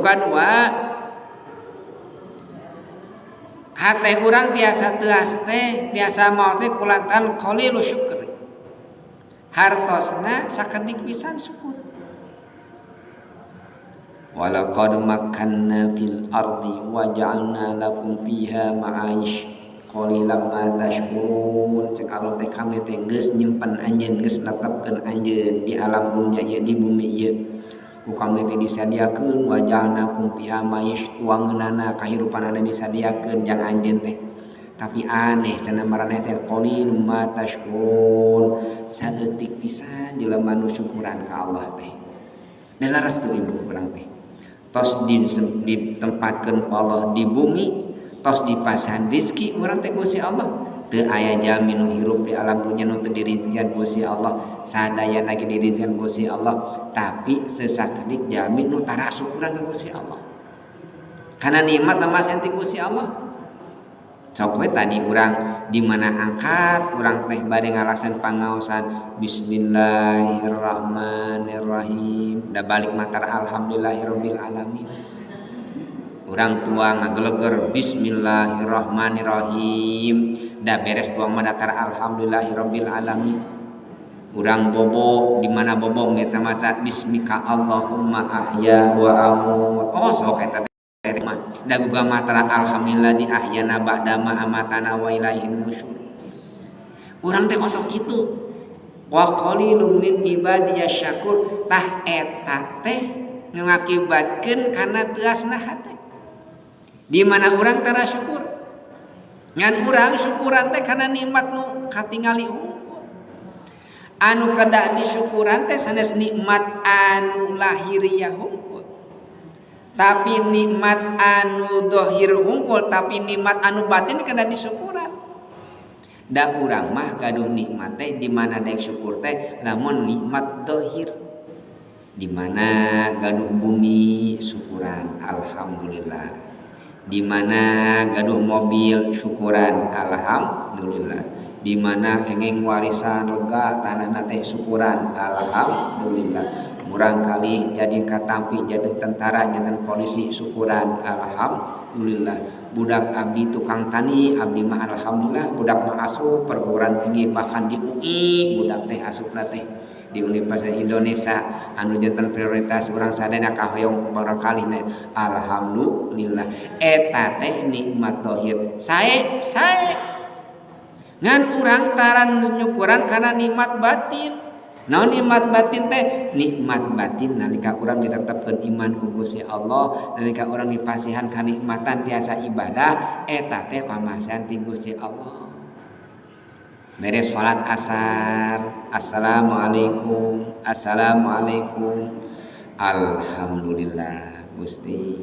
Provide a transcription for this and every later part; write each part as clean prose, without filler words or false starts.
Kadua, hate urang tiasa teuas teh, tiasa maot teh kulantaran qalilu syukri. Hartosna sakedik pisan syukur. Walaqad makkanna fil ardi wa ja'alna lakum fiha ma'aish qalilan ma tashkurun. Cek Allah teh, kami teh geus nyimpen anjeun, geus netepkeun anjeun di alam dunya ieu, di bumi ieu. Ku kami teh disadiakeun, wa ja'alnakum fiha ma'aish, tuangeunana kahirupanana disadiakeun jang anjeun teh. Tapi aneh cenah maraneh teh, qalilum ma tashkurun, saeutik pisan jelema nu syukuran ka Allah teh. Dan leres tuh, Ibu, urang teh tos ditempatkeun ku Allah di bumi, tos dipasihan rezeki urang teh ku si Allah. Teu aya jalmi nu hirup di alam dunya nu teu dirizkian ku si Allah, sadayana ge dirizkian ku si Allah, tapi sesakedik jalmi nu tara syukuran ka Gusti Allah karena nikmat masihan ti Gusti Allah. Sok we tadi urang di mana angkat urang teh bade ngalaksanakeun pangaosan, bismillahirrahmanirrahim, da balik matar alhamdulillahirabbil alamin. Urang tuang ngageleger, bismillahirrahmanirrahim, da beres tuang mah datar alhamdulillahirabbil alamin. Urang bobo, di mana bobo biasa maca bismika Allahumma ahya wa amut. Oh, sok eta teh mah da guga matara alhamdulillah di ahyana ba'da ma amatana wa ilaihin nusyur. Urang teh osok kitu, wa qalilum min ibadiyas syakur. Tah, eta teh ngakibatkeun kana teuasna hate, di mana urang tara syukur. Ngan urang syukuran teh kana nikmat nu katingali hungkul. Anu kedah disyukuran teh sanes nikmat anu lahiriah hungkul, tapi nikmat anu dohir hungkul, tapi nikmat anu batin kedah disyukuran. Da urang mah gaduh nikmat teh, di mana daek syukur teh lamun nikmat dohir, di mana gaduh bumi syukuran alhamdulillah, di mana gaduh mobil syukuran alhamdulillah, di mana kenging warisan lega tanah teh syukuran alhamdulillah, murang kali jadi katampi jadi tentara, jadi polisi, syukuran alhamdulillah. Budak abdi tukang tani, abdi mah alhamdulillah budak mah asup perguruan tinggi, bahkan di UI budak teh asupna teh, di Universitas Indonesia anu janten prioritas urang sadayana, kahoyong barangkali. Alhamdulillah, eta teh nikmat dohir sae sae. Ngan urang taran nyukuran karena nikmat batin. Naon nikmat batin teh? Nikmat batin nalika urang ditetapkeun iman ku Gusti Allah, nalika urang dipasihan kanikmatan tiasa ibadah, eta teh pamasihan ti Gusti Allah. Beres salat asar, assalamualaikum, assalamualaikum, alhamdulillah Gusti.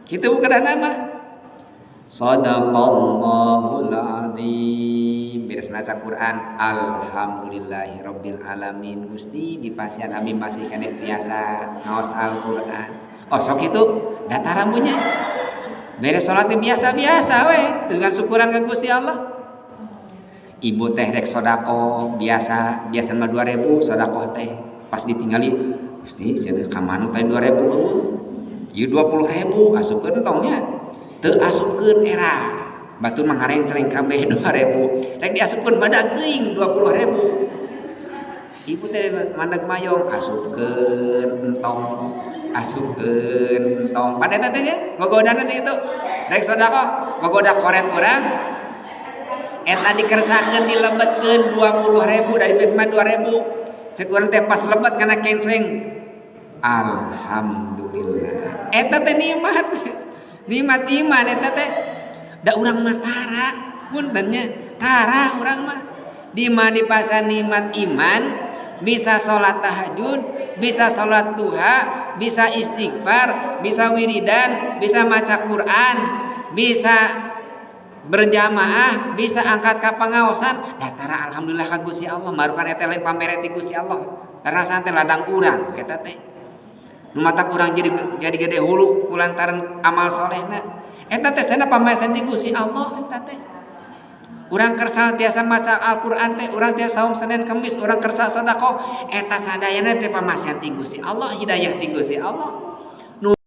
Kitu bukan nama. Sadaqallahul azim. Beres maca Quran, alhamdulillahirabbil alamin, Gusti dipasihan abdi masih keneh tiasa ngaos Al-Qur'an. Oh, sok itu datar punya. Beres salat biasa-biasa we dengan syukuran ke Gusti Allah. Ibu teh rek sodako biasa, biasa mah 2000 sodako teh, pas ditinggali, Gusti cenah, ka mana teh 2000? Ieu 20.000 asupkeun tongnya, teu asupkeun, era batur mah ngarencreng kabeh 2000. Rek diasupkeun, badag teuing 20.000. Ibu teh mandeg mayong, asupkeun entong, asupkeun entong pada eta teh gogodana teh. Itu rek sedekah, gogoda koret urang eta dikersakeun, dilebetkeun 20.000 dari bisma 2000. Cek urang teh pas lebet kana kencreng, alhamdulillah. Eta teh nikmat, nikmat iman eta teh. Da urang mah tara, punten nya, tara urang mah di mana dipasihan nikmat iman, bisa sholat tahajud, bisa sholat duha, bisa istighfar, bisa wiridan, bisa maca Quran, bisa berjamaah, bisa angkat ka pangaosan, datara alhamdulillah ka Gusti Allah. Marukan eta lain pamere ti Gusti Allah, rasana teh ladang urang eta teh. Nu matak urang jadi gede hulu kulantaran amal solehna. Eta teh sana pamasihan ti Gusti Allah eta teh. Urang kersa tiasa maca Al-Qur'an teh, urang tiasa saum Senin Kemis, urang kersa sedekah, eta sadayana teh pamasihan ti Gusti Allah, hidayah ti Gusti Allah.